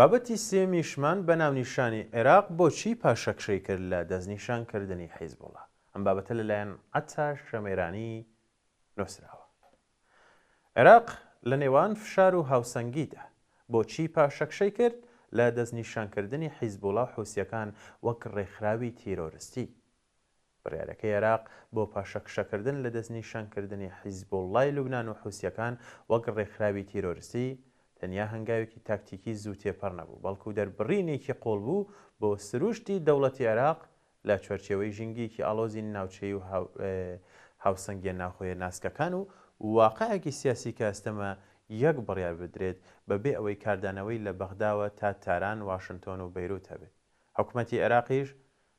بابەتی سێیەمیشمان بە ناونیشانی عێراق بۆچی پاشەکشەی کرد لە دەستنیشانکردنی حیزبوڵا؟ ئەم بابەتە لەلایەن عەتا شەمێرانی نووسراوە. عێراق لە نێوان فشار و هاوسەنگیدا، بۆچی پاشەکشەی کرد لە دەستنیشانکردنی حیزبوڵا و حوسییەکان وەک ڕێکخراوی تیرۆرستی؟ بڕیارەکەی عێراق بۆ پاشەکشەکردن لە دەستنیشانکردنی حیزبوڵڵای لوبنان و حوسییەکان وەک ڕێکخراوی تیرۆرستی، تەنیا هەنگاوێکی تاکتیکی زوو تێپەڕ نەبوو، بەڵکو دەربڕینێکی قووڵ بوو بۆ سروشتی دەوڵەتی عێراق لە چوارچێوەی ژینگەیەکی ئاڵۆزی ناوچەیی و هاوسەنگییە ناوخۆیە ناسکەکان و واقعێکی سیاسی کە ئەستەمە یەک بڕیار بدرێت بەبێ ئەوەی کاردانەوەی لە بەغداوە تا تاران، واشنتۆن و بەیروت هەبێت. حکومەتی عێراقیش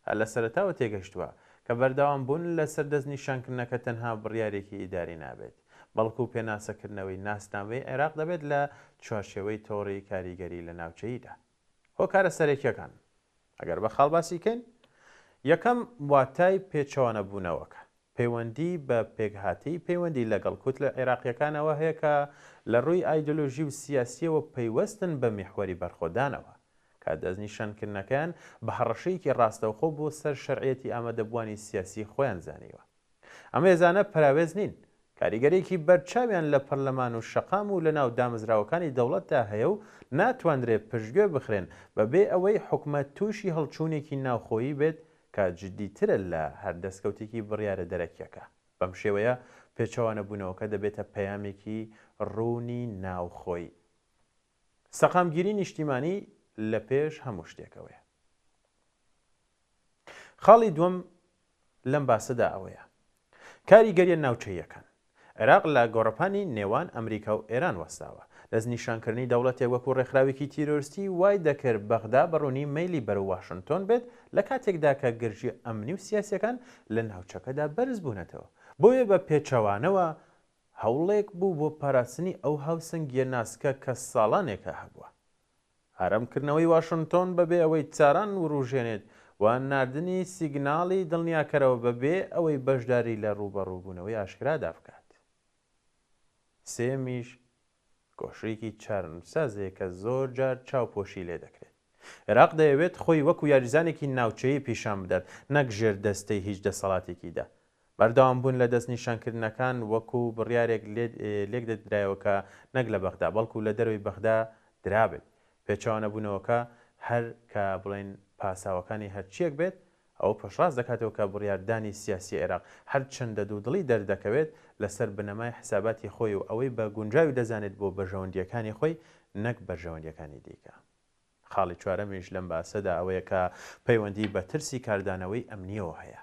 هەر لە سەرەتاوە تێگەشتووە کە بەردەوامبوون لەسەر دەستنیشانکردنەکە تەنها بڕیارێکی ئیداری نابێت، بەڵکو پێناسەکردنەوەی ناسنامەی عێراق دەبێت لە چوارچێوەی تۆڕی کاریگەری لە ناوچەییدا. هۆکارە سەرەکییەکان ئەگەر بە خاڵ باسی کەین، یەکەم، واتای پێچەوانەبوونەوەکە پەیوەندی بە پێکهاتەی پەیوەندی لەگەڵ کوتلە عێراقییەکانەوە هەیە کە لە ڕووی ئایدۆلۆژی و سیاسییەوە پەیوەستن بە میحوەری بەرخۆدانەوە، کە دەستنیشانکردنەکەیان بە هەڕەشەیەکی ڕاستەوخۆ بۆ سەر شەرعیەتی ئامادەبووانی سیاسی خۆیان زانیوە. ئەم هێزانە پەراوێز نین، کاریگەرییەکی بەرچاویان لە پەرلەمان و شەقام و لەناو دامەزراوەکانی دەوڵەتدا هەیە و ناتوانرێت پشتگوێ بخرێن بەبێ ئەوەی حکومەت تووشی هەڵچوونێکی ناوخۆیی بێت کە جدیترە لە هەر دەستکەوتێکی بڕیارە دەرەکییەکە. بەم شێوەیە پێچەوانەبوونەوەکە دەبێتە پەیامێکی ڕوونی ناوخۆیی. سەقامگیری نیشتیمانی لە پێش هەموو شتێکەوەیە. خاڵی دووەم لەم باسەدا ئەوەیە، کاریگەرییە ناوچەییەکان. عێراق لە گۆڕەپانی نێوان ئەمریکا و ئێران وەستاوە. دەستنیشانکردنی دەوڵەتێک وەکو ڕێکخراوێکی تیرۆرستی وای دەکرد بەغدا بە ڕوونی مەیلی بەرەو واشنتۆن بێت لە کاتێکدا کە گرژییە ئەمنی و سیاسییەکان لە ناوچەکەدا بەرز بوونەتەوە. بۆیە بە پێچەوانەوە هەوڵێک بوو بۆ پاراستنی ئەو هاوسەنگییە ناسکە کە ساڵانێکە هەبووە. ئارامکردنەوەی واشنتۆن بەبێ ئەوەی تاران وروژێنێت و ناردنی سیگناڵی دڵنیاکەرەوە بەبێ ئەوەی بەشداری لە ڕووبەڕووبوونەوەی ئاشکرادا بکات. سێیەمیش گۆشەیەکی چارەنووسسازەیە کە زۆرجار چاوپۆشی لێدەکرێت. عێراق دەیەوێت خۆی وەکو یاریزانێکی ناوچەیی پیشان بدات نەک ژێردەستەی هیچ دەسەڵاتێکیدا. بەردەوامبوون لە دەستنیشانکردنەکان وەکو بڕیارێک لێکدەدرایەوە کە نەک لە بەغدا بەڵکو لە دەرەوەی بەغدا درابێت. پێچەوانەبوونەوەکە هەر کە بڵێین پاساوەکانی هەرچییەک بێت، ئەوە پشتڕاست دەکاتەوە کە بڕیاردانی سیاسی عێراق هەرچەندە دوودڵی دەردەکەوێت لەسەر بنەمای حساباتی خۆی و ئەوەی بە گونجاوی دەزانێت بۆ بەرژەوەندییەکانی خۆی نەک بەرژەوەندییەکانی دیکە. خاڵی چوارەمیش لەم باسەدا ئەوەیە کە پەیوەندی بە ترسی کاردانەوەی ئەمنییەوە هەیە.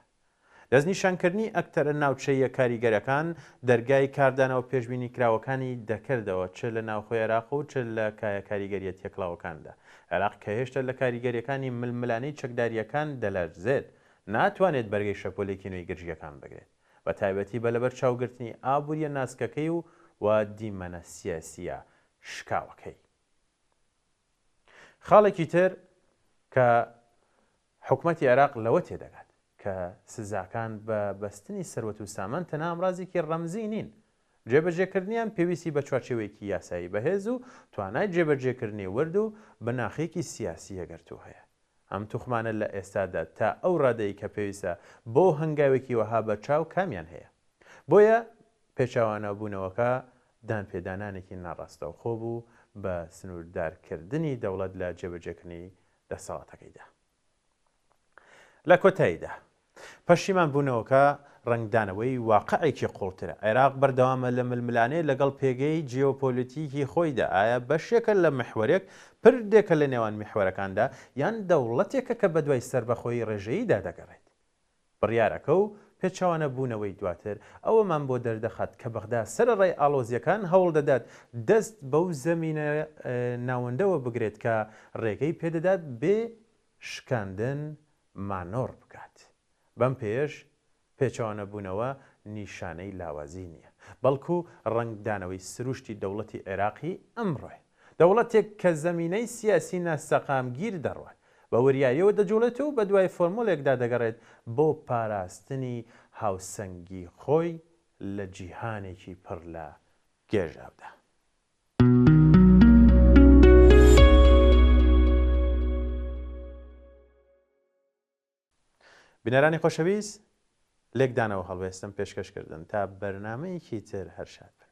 دەستنیشانکردنی ئەکتەرە ناوچەییە کاریگەرەکان دەرگای کاردانەوە پێشبینیکراوەکانی دەکردەوە چ لە ناوخۆی عێراق و چ لە کایە کاریگەرییە تێکڵاوەکاندا. عێراق کە هێشتا لە کاریگەرییەکانی ململانێی چەکدارییەکان دەلەرزێت، ناتوانێت بەرگەی شەپۆلێکی نوێی گرژییەکان بگرێت، بە تایبەتی بە لەبەرچاوگرتنی ئابوورییە ناسکەکەی و و دیمەنە سیاسییە شکاوەکەی. خاڵێکی تر کە حکومەتی عێراق لەوە تێدەگات کە سزاکان بە بەستنی سەروەت و سامان تەنها ئامرازێکی ڕەمزی نین، جێبەجێکردنیان پێویستی بە چوارچێوەیەکی یاسایی بەهێز و توانای جێبەجێکردنی ورد و بناخەیەکی سیاسی یەکگرتوو هەیە. ئەم توخمانە لە ئێستادا تا ئەو ڕادەی کە پێویستە بۆ هەنگاوێکی وەها بەرچاو کامیان هەیە. بۆیە پێچەوانەبوونەوەکە دانپێدانانێکی ناڕاستەوخۆ بوو بە سنووردارکردنی دەوڵەت لە جێبەجێکردنی دەسەڵاتەکەیدا. لە کۆتاییدا، پەشیمانبوونەوەکە ڕەنگدانەوەی واقعێکی قووڵترە، عێراق بەردەوامە لە ململانێ لەگەڵ پێگەی جیۆپۆلیتیکی خۆیدا، ئایا بەشێکە لە میحوەرێک، پردێکە لە نێوان میحوەرەکاندا، یان دەوڵەتێکە کە بەدوای سەربەخۆیی ڕێژەییدا دەگەڕێت؟ بڕیارەکە و پێچەوانەبوونەوەی دواتر ئەوەمان بۆ دەردەخات کە بەغدا سەرەڕای ئاڵۆزییەکان هەوڵدەدات دەست بەو زەمینە ناوەندەوە بگرێت کە ڕێگەی پێدەدات بێ شکاندن مانۆڕ بکات. بەم پێیەش پێچەوانەبوونەوە نیشانەی لاوازی نییە، بەڵکو ڕەنگدانەوەی سروشتی دەوڵەتی عێراقی ئەمڕۆیە. دەوڵەتێک کە زەمینەی سیاسی ناسەقامگیر دەڕوات، بە وریاییەوە دەجوڵێت و بەدوای فۆرموڵێکدا دەگەڕێت بۆ پاراستنی هاوسەنگی خۆی لە جیهانێکی پڕ لە گێژاودا. بینەرانی خۆشەویست لێکدانەوە هەڵوێستم پێشکەش کردن تا بەرنامەیەکی تر هەر شاد بن.